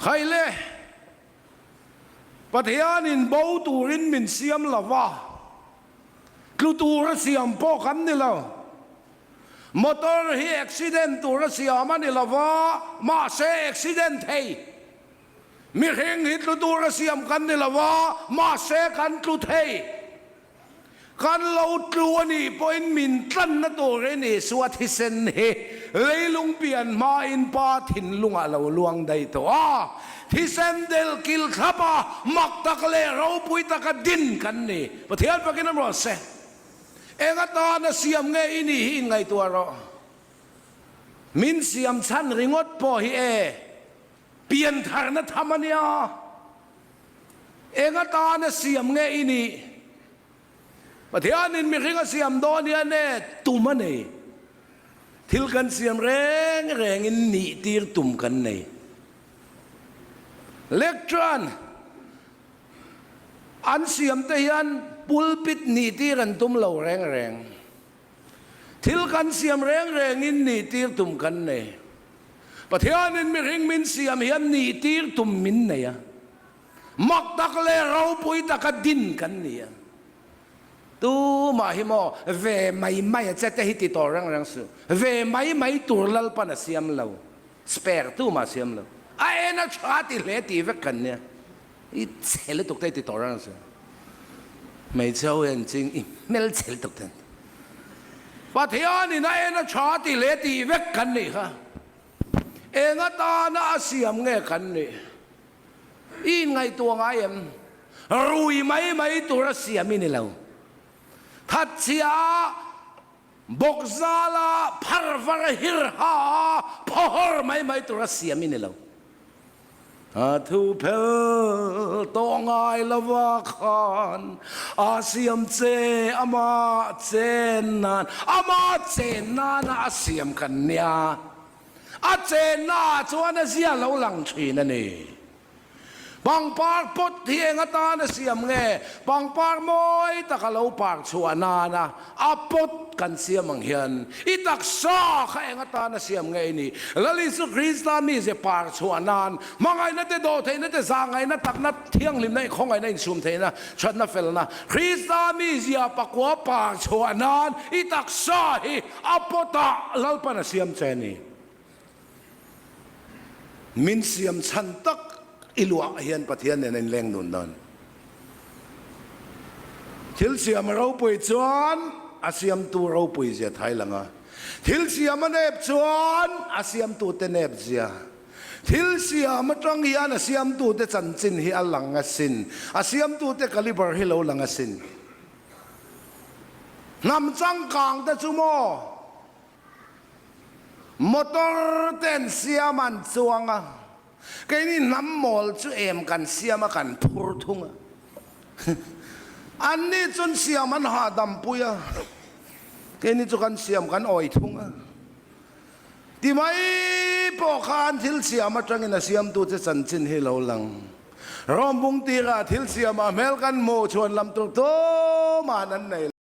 Khaile, Pathianin bo turin min siam lo va, tlu tura siam pawh kan ni lo. Motor hi accident tura siam a ni lo va, mahse accident thei. Mihring hi tlu tura siam kan ni lo va, mahse kan tlu thei. Kan lo tlu a nih pawhin min tlanna turin Isua thisen hi leilung pian hmain Pa thinlungah lo luang daih tawh a. Thisen del kil thlap a, mak tak leh ropui taka din kan ni. Pathian fakin a rawn se. Eng atana siam nge i nih hi inngaihtuah rawh. Min siam chhan ringawt pawh hi e piantharna tham a nia. Eng atana siam nge i nih? Pathianin mihring a siam dawn hian e tum a nei. Thil kan siam reng rengin nih tir tum kan nei. Lectern an siam te hian pulpit nih tir an tum lo reng reng. Thil kan siam reng rengin nih tir tum kan nei. Pathianin mihring min siam hian nih tir tum min nei a. Mak tak leh ropui taka din kan ni a. Tumah hi maw ve mai mai a che te hi ti tawh reng reng suh. Ve mai mai tur Lalpan a siam lo. Spare tumah a siam lo. A en a tha ti hle ti vek kan nia. I chhe lutuk te hi ti tawh reng reng suh. Hmeichhe ho hian ching i hmel chhe lutuk te an ti. Pathianin a en a tha ti hle ti vek kan nih kha. Eng atana a siam nge kan nih? I inngaihtuah ngai em? Rui mai mai tur a siam i ni lo. Thatchhia a, bawk zal a, phar var a, hir ha a, phawhawr mai mai tur a siam i ni lo. A thu phel tawh ngai lova khan a siam che ama chen nan, ama chen nana a siam kan nia. A chennaah chuan a zia lo lang thin a ni. Pangpar pawt hi eng atan a siam nge? Pangpar mawi taka lo par chhuah nana a pawt kan siam ang hian i taksa kha eng atan a siam nge i nih? Lal Isu Krista mize par chhuah nan hmangaihna te, dawhtheihna te, zahngaihna, takna, thianghlimna, khawngaihna, insum theihna, thatna, felna, Krista mizia pakua par chhuah nan i taksa hi A pawtah Lalpan a siam che a ni. Min siam chhan tak i luah hian Pathian nen a inleng nun dawn. Thil siam a ropui chuan a siamtu ropui zia thai lang a, thil siam a nep chuan a siamtute nep zia. Thil siam atang hian a siamtute chanchin hi a lang asin, a siamtute caliber hi lo lang asin. Hnam changkang te chu maw motor te an siam a an chuang a, keini hnam mawl chu em kan siam a kan phur thung a, anni chuan siam an hahdam pui a, keini chu kan siam kan awi thung a. Ti mai pawh khan thil siam atangin a siamtu che chanchin hi lo lang. Rawmbung tirah thil siamah hmel kan hmuh chhuan lam tur tumah an nei lo.